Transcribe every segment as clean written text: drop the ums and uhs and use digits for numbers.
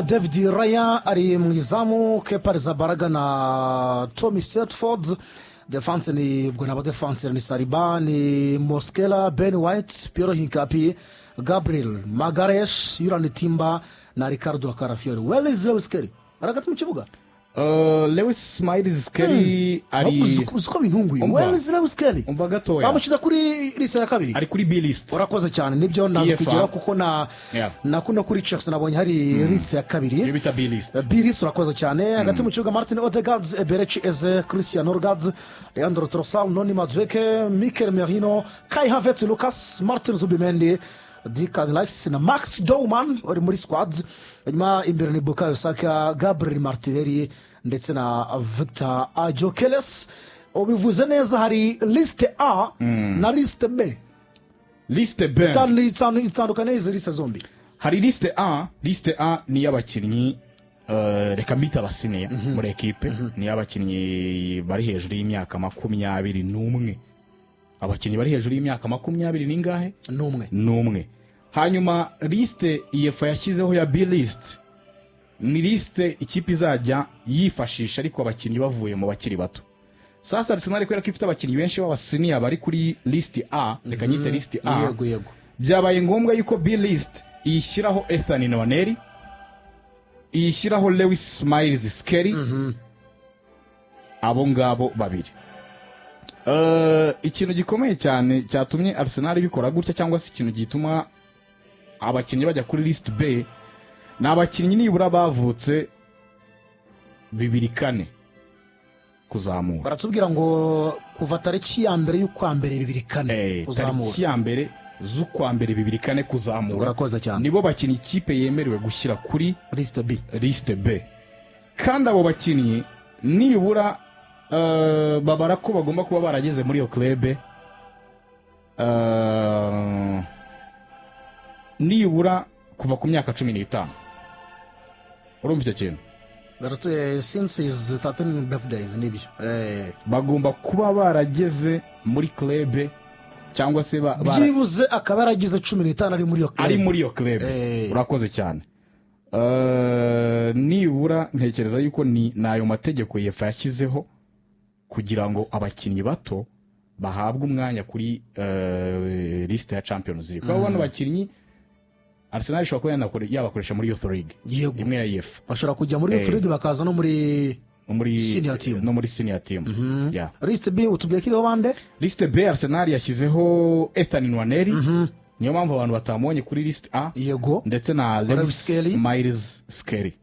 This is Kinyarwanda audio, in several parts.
Ubwo David Raya ari mu izamu, Kepa Arrizabalaga na Tommy Setford. Défense ni ubwo ni abadefanseri, ni Saliba, ni Mosquera, Ben White, Piero Hincapie, Gabriel Magalhaes, Jurrien Timber na Riccardo Calafiori. Myles Lewis Skelly ari hagati mu kibuga. Lewis Myles Skelly ari Ahubwo uzi ko bintunguye? Umva. Myles Lewis Skelly Umva gatoya. Bamushyize kuri liste ya kabiri. Ari kuri B list. Urakoze cyane, nibyo ndaza UEFA. kugeraho kuko na na kuno kuri Chelsea nabonye hari liste ya kabiri. Iyo bita B list. B list, urakoze cyane. Hagati mu kibuga, Martin Odegaard, Eberechi Eze, Christian Norgaard, Leandro Trossard, Noni Madueke, Mikel Merino, Kai Havertz, Lucas, Martin Zubimendi, Declan Rice na Max Dowman uri muri squad. Hanyuma imbere ni Bukayo Saka, Gabriel Martinelli ndetse na Victor Gyokeres. Ubivuze neza, hari liste A na liste B. Liste B. Itandukanye izi liste zombi. Hari liste A. Liste A ni iy'abakinnyi, reka mbita aba senior muri ekipe, ni iy'abakinnyi bari hejuru y'imyaka 21. Abakinnyi bari hejuru y'imyaka makumyabiri n'ingahe? N'umwe. N'umwe. Hanyuma liste UEFA yashyizeho ya B list ni liste ikipe izajya yifashisha, ariko abakinnyi bavuye mu bakiri bato. Sasa Arsenal, kubera ko ifite abakinnyi benshi b'aba senior bari kuri liste A, reka nyite liste A, yego yego byabaye ngombwa yuko B list iyishyiraho Ethan Nwaneri, iyishyiraho Lewis Myles Skelly, abo ngabo babiri. Ikintu gikomeye cyane cyatumye Arsenal ibikora gutya, cyangwa se ikintu gituma abakinnyi bajya kuri list B, ni abakinnyi nibura bavutse 2004 kuzamura. Baratubwira ngo kuva tariki ya 1 y'ukwa mbere 2004 kuzamura. Tariki ya 1 z'ukwa mbere 2004 kuzamura. Urakoze cyane. Nibo bakinnyi ikipe yemerewe gushyira kuri liste B. Liste B. Kandi abo bakinnyi nibura babara ko bagomba kuba barageze muri iyo club nibura kuva ku myaka 15. Urumva icyo kintu? Since his 13 birthdays, nibyo. Bagomba kuba barageze muri club cyangwa se Byibuze akaba yaragize 15 ari muri iyo club. Ari muri iyo club. Urakoze cyane. Nibura ntekereza yuko ni ayo mategeko UEFA yashyizeho kugira ngo abakinnyi bato bahabwe umwanya kuri liste ya Champions League, kuko bano bakinnyi Arsenal ishobora kuba yabakoresha muri Youth League imwe ya UEFA. Bashobora kujya muri Youth League, bakaza no muri no muri senior team. No muri senior team, yeah. Liste B utubwiye ko iriho bande? Liste B, Arsenal yashyizeho Ethan Nwaneri, niyo mpamvu abantu batamubonye kuri liste A, ndetse na Lewis Skelly. Myles Skelly.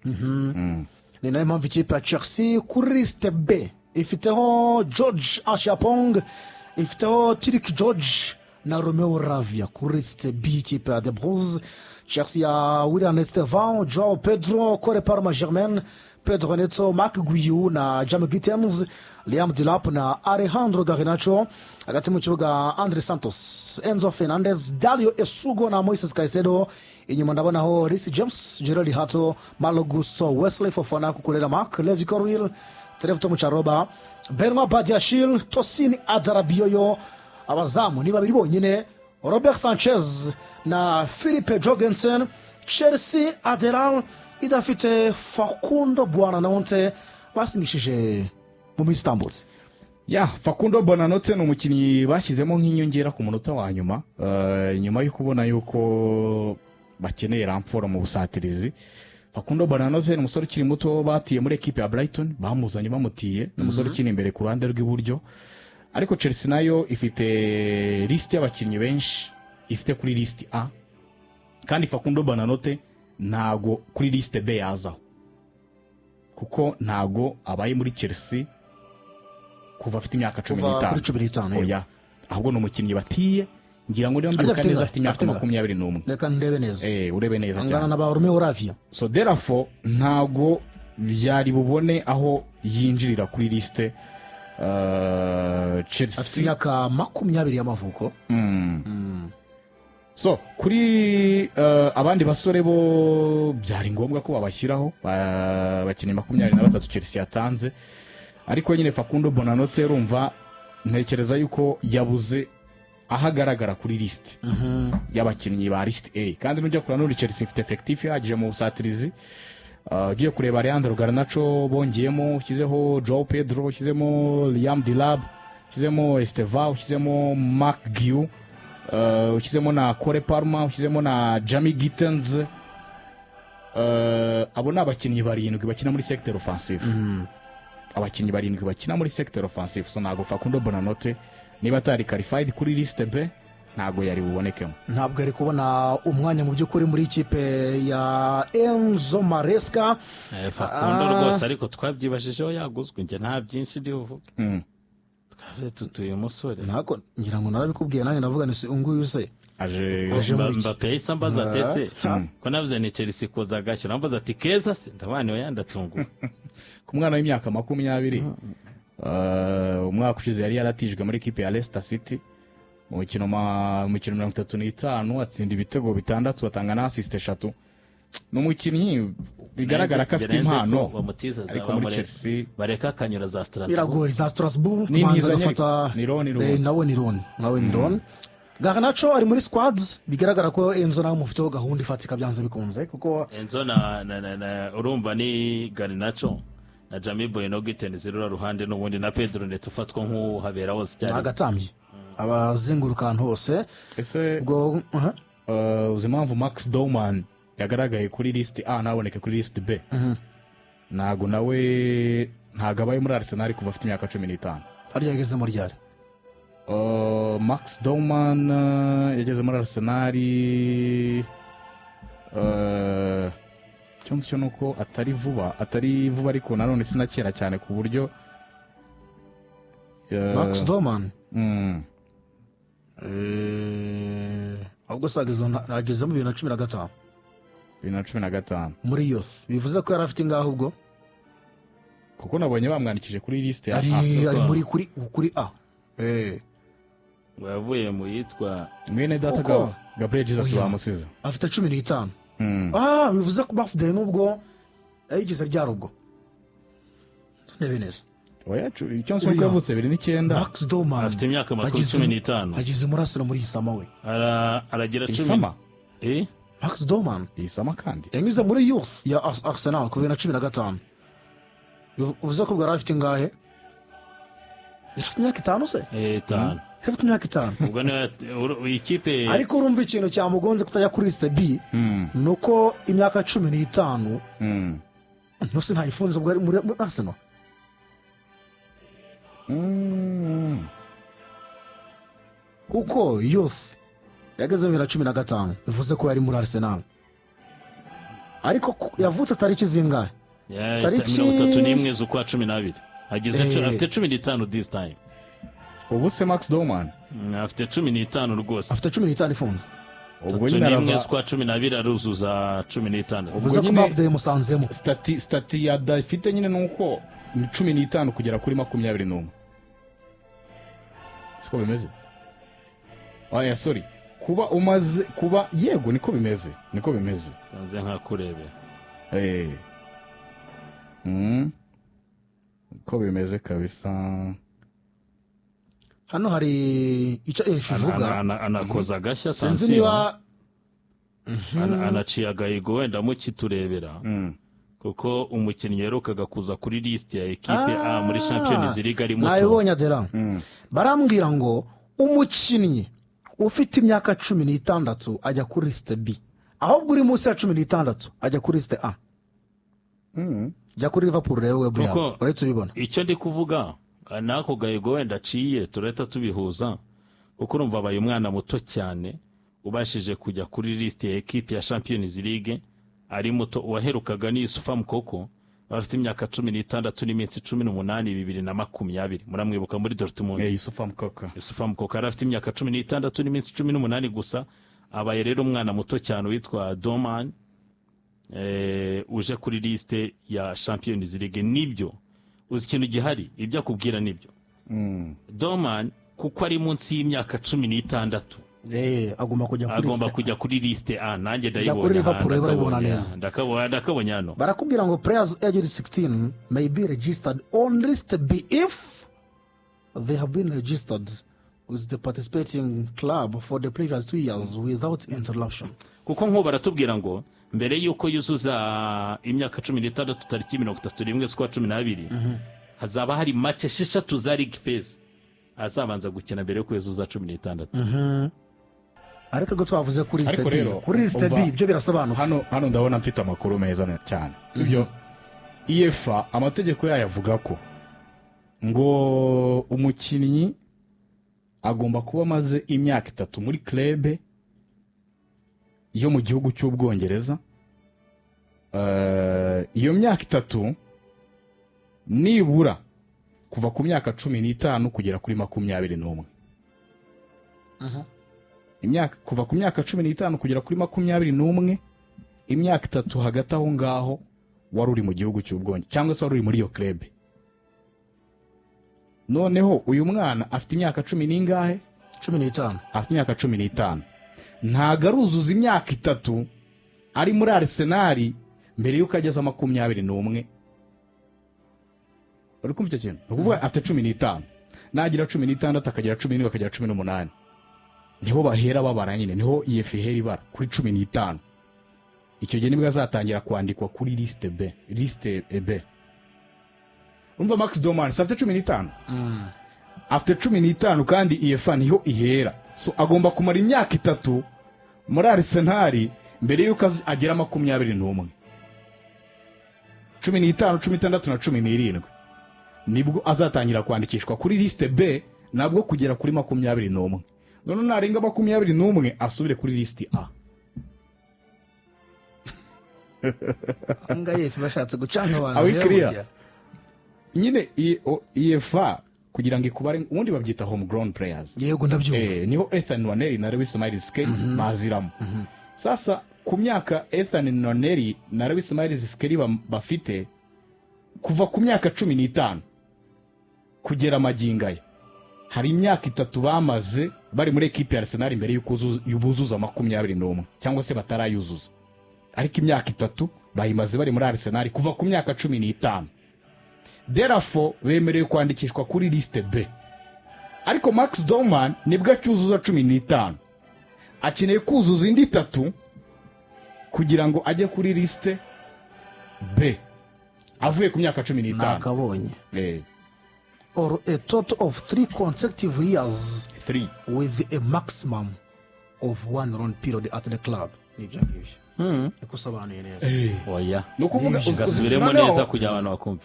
Ni nayo mpamvu ikipe ya Chelsea kuri liste B ifiteho George Acheampong, ifiteho Tyrique George na Romeo Lavia. Kuri liste B, ikipe ya The Blues, Chelsea ya William Estevao, Joao Pedro, Cole Palmer, Jermaine, Pedro Neto, Marc Guiu na Jamie Gittens, Liam Delap na Alejandro Garnacho. Hagati mu kibuga, Andre Santos, Enzo Fernandez, Dario Essugo na Moises Caicedo. Inyuma ndabonaho Reece James, Jorrel Hato, Malo Gusto, Wesley Fofana, Cucurella Marc, Levi Colwill, Trevoh Chalobah, Benoit Badiashile, Tosin Adarabioyo. Abazamu ni babiri bonyine, Robert Sanchez na Filip Jorgensen. Chelsea Aderal idafite Facundo Buonanotte basinyishije mu minsi itambutse. Ya, Facundo Buonanotte ni umukinnyi bashyizemo nk'inyongera ku munota wa nyuma, nyuma yo kubona yuko bakeneye renfort mu busatirizi. Facundo Buonanotte ni umusore ukiri muto batiye muri ekipe ya Brighton, bamuzanye bamutiye. Ni umusore ukina imbere ku ruhande rw'iburyo, ariko Chelsea nayo ifite lisite y'abakinnyi benshi ifite kuri liste A, kandi Facundo Buonanotte ntago kuri liste B yazaho, kuko ntago abaye muri Chelsea kuva afite imyaka cumi Kuva n'itanu kuri 15, yego. Oya, ahubwo ni umukinnyi batiye, ngira ngo niba Ariko mbyibuka afite neza, ingahe? afite imyaka Afite ingahe? 21. Reka ndebe neza. Urebe neza Angana cyane. na ba Romeo Lavia. So therefore ntago byari bubone aho yinjirira kuri liste Afite Chelsea. imyaka 20 y'amavuko. So kuri abandi basore bo byari ngombwa ko babashyiraho, abakinnyi 23 Chelsea yatanze, ariko nyine Facundo Buonanotte urumva ntekereza yuko yabuze aho agaragara kuri liste y'abakinnyi ba liste A. Kandi nujya kureba n'ubu, Chelsea ifite effectif ihagije mu busatirizi. Ugiye kureba Alejandro Garnacho bongeyemo, ushyizeho Joao Pedro, ushyizemo Liam Delap, ushyizemo Estevao, ushyizemo Marc Guiu, ushyizemo na Cole Palmer, ushyizemo na Jamie Gittens. Abo ni abakinnyi barindwi bakina muri secteur offensive, abakinnyi barindwi bakina muri secteur offensive. So ntabwo Facundo Buonanotte, niba atari qualified kuri liste B, ntabwo yari bubonekemo. Ntabwo yari kubona umwanya mu by'ukuri muri ikipe ya Enzo Maresca. Facundo rwose, ariko twabyibajijeho yaguzwe, njye nta byinshi ndi buvuge. Twavuze tuti uyu musore Ntabwo, ngira ngo narabikubwiye nanjye, ndavuga ni se nguyu se aje Aje muri iki? Mbappe yahise ambaza ati: "Ese ko navuze ni Chelsea koza agashyo?" Nambaza ati: "Keza se?" Ndabana oya, ndatunguwe. Ku mwana w'imyaka 20, umwaka ushize yari yaratijwe muri ekipe ya Leicester City mu mikino 35, atsinda ibitego bitandatu, atanga na assist eshatu. Ni umukinnyi bigaragara ko afite Birenze ko impano, bamutiza za ariko muri Chelsea bareka akanyura za Strasbourg. Biragoye, za Strasbourg Ni kubanza intizanyo agafata. Ni loan rwose. Nawe ni loan, nawe ni loan. Garnacho ari muri squads, bigaragara ko Enzo nawe mufiteho gahunda ifatika byanze bikunze, kuko Enzo na urumva ni Garnacho na Jamie Bynoe-Gittens rura ruhande, n'ubundi na Pedro Neto ufatwa nk'uhabera hose cyane. Agatambye abazenguruka ahantu hose. Ese ubwo aha. Uzi impamvu Max Dowman yagaragaye kuri liste A ntaboneke kuri liste B? Ntabwo nawe, ntabwo abaye muri Arsenal kuva afite imyaka 15. Harya yageze muri ryari? Max Dowman yageze muri Arsenal, icyo nzi cyo ni uko atari vuba, atari vuba, ariko nanone si na kera cyane ku buryo Max Dowman, ahubwo se ageze mu 2015. 2015. Muri youth, bivuze ko yari afite ingahe ubwo? Kuko nabonye bamwandikije kuri liste ya Ari A. ari muri kuri A. Ngo yavuye mu yitwa Mwene data Gabriel Jesus bamusize. Afite 15. Bivuze ko bafite nubwo yayigize ryari ubwo, ndebe neza. Oya, icyo nzi ni uko Oya. yavutse 2009. Max Dowman Afite imyaka 15. Ageze muri Arsenal muri iyi summer we. Aragira 10. Iyi summer? Eh? Max Dowman. Iyi summer kandi. Yanyuze muri youth ya Arsenal kuva 2015, bivuze ko ubwo yari afite ingahe? Yari afite imyaka 5 se? 5. Yari afite imyaka 5. Ubwo niwe ikipe Ariko urumva ikintu cyamugonze kutajya kuri liste B ni uko imyaka 15 ntuse ntayifunze ubwo ari muri Arsenal. Kuko youth yageze 2015, bivuze ko yari muri Arsenal, ariko yavutse tariki zingahe? 31 z'ukwa 12 ageze afite 15 this time. Ubu se Max Dowman Afite 15 rwose. Afite 15 ifunze. Ubwo Tatu nyine n'imwe arava z'ukwa 12 aruzuza 16. Bivuze ko Nyine birthday musanzemo. Statut adafite nyine ni uko ni 15 kugera kuri 21, siko bimeze? Oya, sorry, kuba umaze kuba, yego, niko bimeze, niko bimeze. Nze nkakurebe. Uko bimeze kabisa. Hano hari icyo efu ivuga. Anakoza agashya. Sinzi Tansiyo. niba Anaciye agahigo wenda mukiturebera, kuko umukinnyi yaherukaga kuza kuri lisiti ya ekipe A muri Champions League ari muto. Nabibonye adera, barambwira ngo umukinnyi ufite imyaka 16 ajya kuri liste B, ahubwo uri munsi ya 16 ajya kuri liste A. Jya kuri Liverpool rero web yawe, urahita ubibona. Icyo ndi kuvuga, n'ako gahigo wenda aciye turahita tubihuza, kuko urumva abaye umwana muto cyane ubashije kujya kuri lisiti ya ekipe ya Champions League ari muto. Uwaherukaga ni Youssoufa Moukoko, afite imyaka 16 n'iminsi 18, 2020, muramwibuka muri Dortmund. Youssoufa Moukoko. Youssoufa Moukoko yari afite imyaka 16 n'iminsi 18 gusa. Abaye rero umwana muto cyane witwa Dowman uje kuri lisite ya Champions League. Nibyo, uzi ikintu gihari, ibyo akubwira nibyo. Dowman, kuko ari munsi y'imyaka 16, Agomba kujya kuri agomba liste. kujya kuri lisite A. Nanjye Jya ndayibonye kuri aha, Liverpool, urabibona ndakabonye, neza. ndakabonye hano. Barakubwira ngo players aged 16 may be registered on list B if they have been registered With the participating club for the previous 2 years without interruption. Kuko nk'ubu baratubwira ngo mbere y'uko yuzuza imyaka 16, tariki 31 z'ukwa 12, hazaba hari match 6 za league phase azabanza gukina mbere yo yuzuza 16. Ariko ubwo twavuze kuri Ariko liste B, rero, kuri liste B umva, ibyo birasobanutse. Hano ndabona mfite amakuru meza cyane, sibyo? UEFA amategeko yayo avuga ko ngo umukinnyi agomba kuba amaze imyaka 3 muri club yo mu gihugu cy'Ubwongereza. Iyo myaka 3 nibura kuva ku myaka 15 kugera kuri 21. Imyaka kuva ku myaka 15 kugera kuri 21, imyaka 3 hagati aho ngaho wari uri mu gihugu cy'Ubwongereza cyangwa se wari uri muri iyo club. Noneho uyu mwana afite imyaka cumi n'ingahe? 15. Afite imyaka 15, ntabwo aruzuza imyaka 3 ari muri Arsenal mbere y'uko ageza 21. Uri kumva icyo kintu? Ni ukuvuga afite 15, nagira 16 akagira 17, akagira 18, niho bahera babara nyine, niho UEFA ihera ibara kuri 15. Icyo gihe nibwo azatangira kwandikwa kuri liste B, liste B. Urumva Max Dowman si afite 15? Afite 15 kandi UEFA niho ihera, so agomba kumara imyaka 3 muri Arsenal mbere y'uko agera 21. 15, 16 na 17, nibwo azatangira kwandikishwa kuri liste B, nabwo kugera kuri 21. None narenga 21 asubire kuri liste A. Ahangaha UEFA bashatse gucanga abantu. Are we rero clear? burya. Nyine UEFA kugira ngo ikubare, ubundi babyita homegrown players. Yego, ndabyumva. Niho Ethan Nwaneri na Lewis Miles Skelly baziramo. Sasa ku myaka Ethan Nwaneri na Lewis Miles Skelly bafite kuva ku myaka 15 kugera magingo aya, hari imyaka 3 bamaze bari muri ekipi ya Arsenal mbere y'uko buzuza 21 cyangwa se batarayuzuza, ariko imyaka 3 bayimaze bari muri Arsenal kuva ku myaka 15. Therefore bemerewe kwandikishwa kuri liste B. Ariko Max Dowman nibwo acyuzuza 15, akeneye kuzuza indi 3 kugira ngo ajye kuri liste B avuye ku myaka 15. Nakabonye. Or a total of 3 consecutive years Three. with a maximum of one loan period at the club. Nibyo ngibyo, niko usobanuye neza. Oya. Ni ukuvuga Gasubiremo neza kugira abantu bakumve.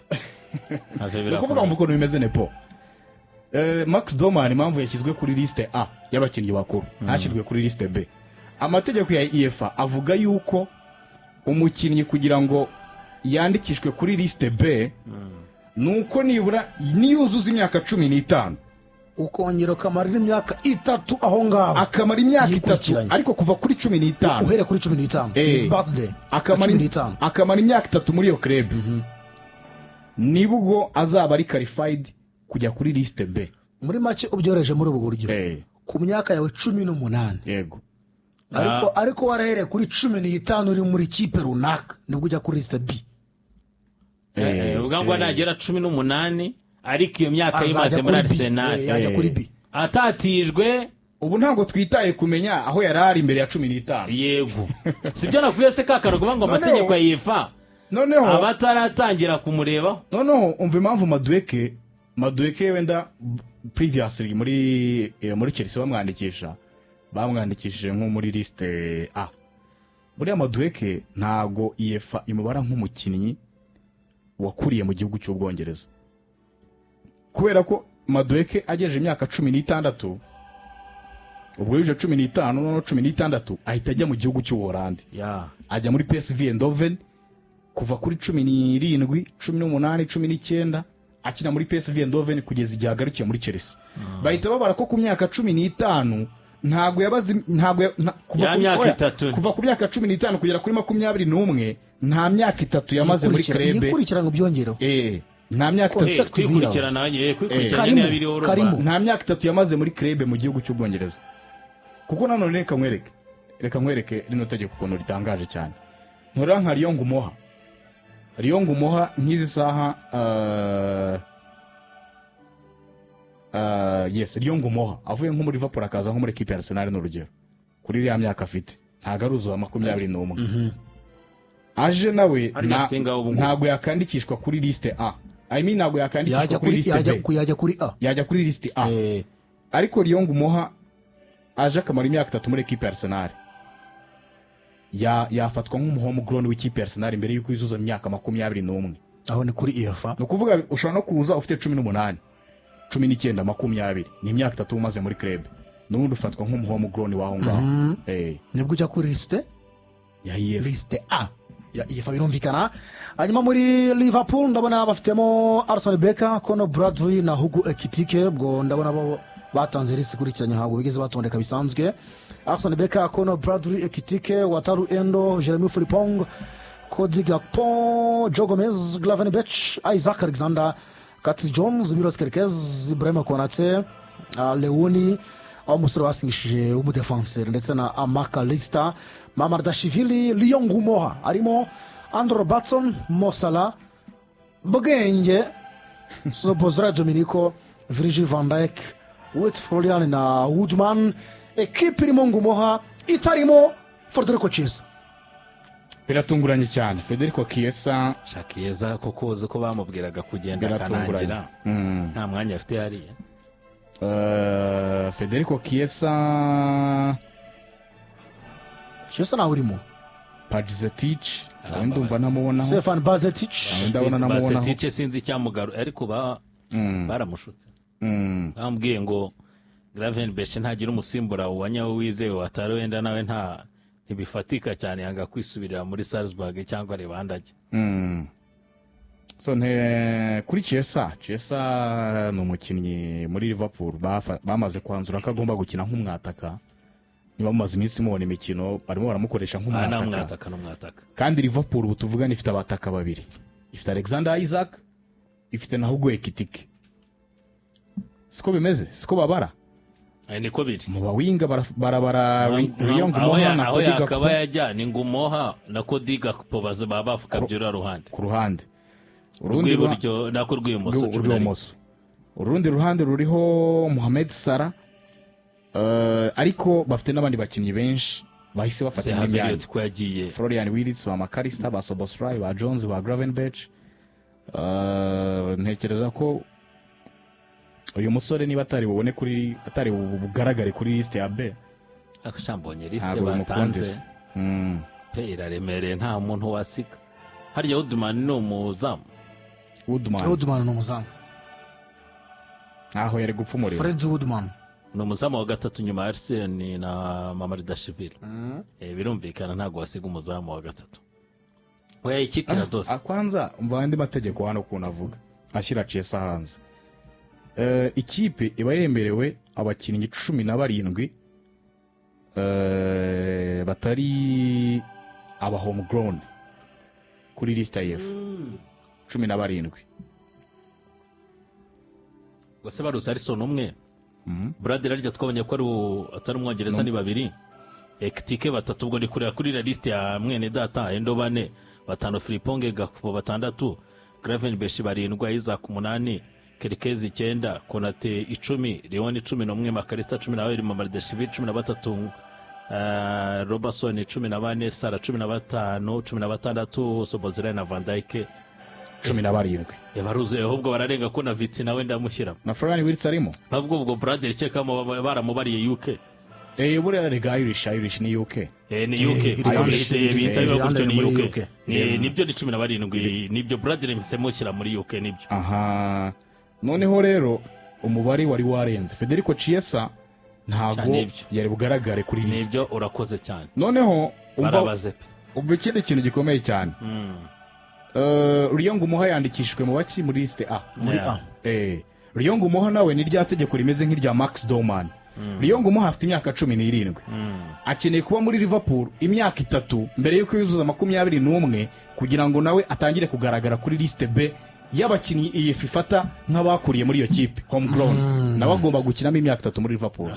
Have. Ni ukuvuga ngo ukuntu bimeze nepo, Max Dowman impamvu yashyizwe kuri liste A y'abakinnyi bakuru ntashyirwe kuri liste B, amategeko ya UEFA avuga yuko umukinnyi kugira ngo yandikishwe kuri liste B ni uko nibura niyuzuza imyaka 15, ukongera ukamara imyaka 3 aho ngaho, akamara imyaka 3, Yikurikiranye. ariko kuva kuri 15. Uhereye kuri 15, his birthday, 15. Akamara imyaka 3 muri iyo club, nibwo azaba ari qualified kujya kuri liste B. Muri make ubyoroheje muri ubu buryo, ku myaka yawe 18, ariko warahereye kuri 15 uri muri kipe runaka, nibwo ujya kuri liste B. Uvuga ngo nagera 18, ariko iyo myaka yimaze Azajya muri kuri B. Arsenal, Yajya kuri B. atatijwe. Ubu ntabwo twitaye kumenya aho yari ari imbere ya 15. Yego, sibyo nakwiye se kakaro kuvuga ngo amategeko ya UEFA Noneho abataratangira kumurebaho. Noneho umva impamvu Madueke wenda previously muri Chelsea bamwandikishije nko muri liste A. Buriya Madueke ntago UEFA imubara nk'umukinnyi wakuriye mu gihugu cy'Ubwongereza, kubera ko Madueke agejeje imyaka 16, ubwo yuje 15, noneho 16 ahita ajya mu gihugu cy'Ubuholandi, ajya muri PSV Eindhoven kuva kuri 17, 18, 19, akina muri PSV Eindhoven kugeza igihe agarukiye muri Chelsea. Bahita babara ko ku myaka 15 ntabwo yabaze, ntabwo kuva Ya myaka oya, 3. Kuva ku myaka 15 kugera kuri 21 nta myaka 3 yamaze muri club. Yikurikirana, ubyongereho. Nta myaka 3. Consecutive Kwikurikirana, kwikurikirana Karimo, niyo biriho urumva. karimo. Nta myaka 3 yamaze muri club mu gihugu cy'Ubwongereza. Kuko nanone reka nkwereke rino tegeko ukuntu ritangaje cyane. Ntura nka Rio Ngumoha, Rio Ngumoha nk'izi saha Yes, Rio Ngumoha avuye nko muri Liverpool akaza nko muri ekipe ya Arsenal, ni urugero, kuri iriya myaka afite ntabwo aruzuza 21, aje nawe Harya afite ngaho ubu ngubu. Ntabwo yakandikishwa kuri liste A, I mean, ntabwo yakandikishwa Yajya kuri kuri liste yajya B. Yajya kuri A. Yajya kuri liste A. Ariko Rio Ngumoha aje akamara imyaka 3 muri ekipe ya Arsenal, yafatwa nk'umuhomegrown w'ikipe ya Arsenal mbere y'uko yuzuza imyaka 21. Aho ni kuri UEFA. Ni ukuvuga ushobora no kuza ufite 18, 19, 20, ni imyaka 3 umaze muri club, n'ubundi ufatwa nk'umuhomegrown w'aho ngaho. Nibwo ujya kuri liste ya UEFA. Liste A ya UEFA, birumvikana. Hanyuma muri Liverpool ndabona bafitemo Alisson Becker, Conor Bradley na Hugo Ekitike. Ubwo ndabona bo batanze liste ikurikiranye, ntabwo bigeze batondeka bisanzwe. Alisson Becker, Conor Bradley, Ekitike, Wataru Endo, Jeremy Frimpong, Cody Gakpo, Joe Gomez, Gravenberch, Isaac Alexander, Curtis Jones, Milos Kerkez, Ibrahima Konate, Leoni, aho umusore basingishije w'umudefanseri, ndetse na Mac Allister, Mamardashvili, Rio Ngumoha arimo, Andrew Robertson, Mo Salah, Bwenge, Szoboszlai Dominico, Virgil van Dijk, Wirtz Florian na Woodman. Ekipe irimo Ngumoha, itarimo Federico Chiesa. Biratunguranye cyane, Federico Chiesa. Chiesa koko, uzi ko bamubwiraga kugenda Biratunguranye. akanangira, nta mwanya afite hariya. Federico Chiesa. Chiesa nawe urimo. Bajcetic nawe ndumva ntamubonaho. Stefan Bajcetic. Nawe ndabona namubonaho. Bajcetic sinzi icyamugaru, ariko baramushutse, bamubwiye ngo Gravenberch ntagira umusimbura wa nyawe wizewe, watari wenda nawe nta ntibifatika cyane, yanga kwisubirira muri Salzburg cyangwa areba ahandi ajya. So nte kuri Chiesa, Chiesa ni umukinnyi muri Liverpool bamaze kwanzura ko agomba gukina nk'umwataka. Niba mumaze iminsi mubona imikino, barimo baramukoresha Aha nta nk'umwataka. Mwataka n'umwataka. Kandi Liverpool ubu tuvugana ifite abataka babiri, ifite Alexander Isak, ifite na Hugo Ekitike. Siko bimeze? Siko babara? Niko biri. Mu bawinga barabara Rio Aho Ngumoha na aho Cody yakaba Gakpo. yajya ni Ngumoha na Cody Gakpo, baba bapfukamye ruhande. Ku ruhande urundi Rw'iburyo nako rw'ibumoso, 11. Rw'ibumoso. Urundi ruhande ruriho Mohamed Salah, ariko bafite n'abandi bakinnyi benshi bahise bafata Se indi myanya. Harvey ko yagiye. Florian Wirtz, ba Mac Allister, ba Szoboszlai, ba Jones, ba Gravenberch. Ntekereza ko uyu musore niba atari bubone kuri, atari bugaragare kuri liste ya B, Ariko sha mbonye liste ntabwo batanze bimukundira. Pe, iraremereye, nta muntu wasiga harya. Woodman ni umuzamu. Woodman. Woodman ni umuzamu. Ntaho yari gupfa umuriro. Fred Woodman. Ni umuzamu wa gatatu nyuma ya Arsene na Mamardashvili. Birumvikana ntabwo wasiga umuzamu wa gatatu. Oya, ikipe iradose. Ah, kwanza umva andi mategeko hano ukuntu avuga ashyira Chiesa hanze. Ikipe iba yemerewe abakinnyi 17 batari aba homegrown kuri liste ya UEFA, 17. Gusa baruzi Alisson umwe, Bradley arya twabonye ko ari atari umwongereza, ni babiri, Ekitike batatu. Ubwo ndi kureba kuri la liste ya mwene data. Endo bane, batanu Frimpong, Gakpo batandatu, Gravenberch barindwi, Isak umunani, Kerkez icyenda, Konate 10, Leon 11, Mac Allister 12, Mamardashvili 13, Robertson 14, Salah 15, 16 Szoboszlai na Van Dijk. 17. Baruzuye, ahubwo bararenga ko na Vitsi nawe ndamushyiramo. Na Florian Wirtz arimo. Ahubwo ubwo Bradley kekamo baramubariye UK. Buriya rega Irish ni UK. Ni UK. Irish, Bihita biba gutyo, ni muri UK. UK. Nibyo, ni 17, nibyo. Bradley mpise mushyira muri UK, nibyo. Aha noneho rero umubare wari warenze, Federico Chiesa ntabwo Cyane nibyo. yari bugaragare kuri lisite. Nibyo, urakoze cyane. Noneho umva, Barabaze pe. umva ikindi kintu gikomeye cyane. Rio Ngumoha yandikishijwe mu baki muri liste A. Muri A. Rio Ngumoha nawe ni rya tegeko rimeze nk'irya Max Dowman. Rio Ngumoha afite imyaka 17, akeneye kuba muri Liverpool imyaka 3 mbere y'uko yuzuza 21, kugira ngo nawe atangire kugaragara kuri liste B y'abakinnyi iyi ifata nk'abakuriye muri iyo kipe, homegrown. Nawe agomba gukinamo imyaka 3 muri Liverpool.